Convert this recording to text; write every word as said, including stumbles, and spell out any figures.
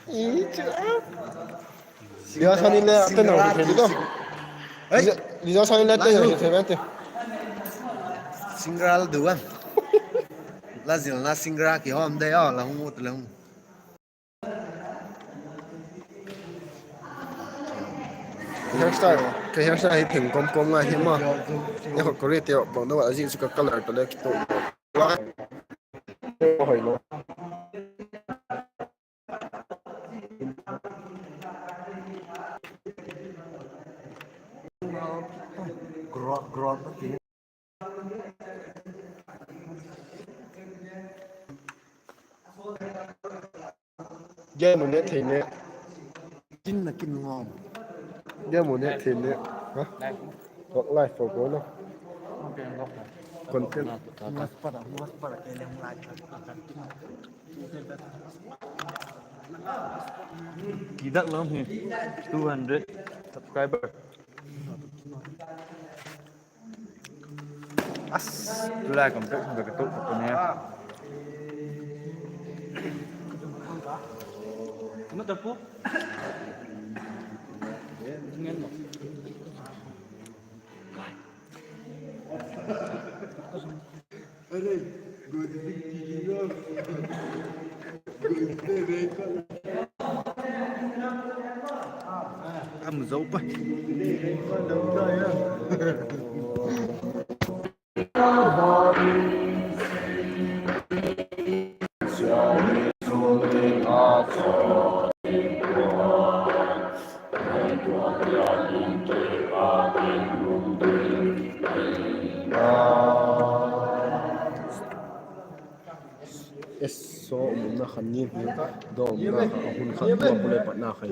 I chu. Liza Sani le te no thei di to. Ei. Liza, Liza Sani le te no thei ben te. Singra la du an. La zilna singra kihawm de aw, la hung ut le hung. Ka hairstyle, ka hairstyle hi theng kom kom ngai hi ma. E kho kori te bang do a zi chu ka color to le kito. Hoi lo. Game mu ne thei ne. Kin na kin ngam. Game mu ne thei ne. Ha? Live ko ko na. Content. Kidak lam hi two hundred subscriber. As, tulai kam pek ka tu ka ne. Ano ta pu? Am zo pa. Eso umna khan ni hi, dawmna kha hun khat tua bu le patna kha.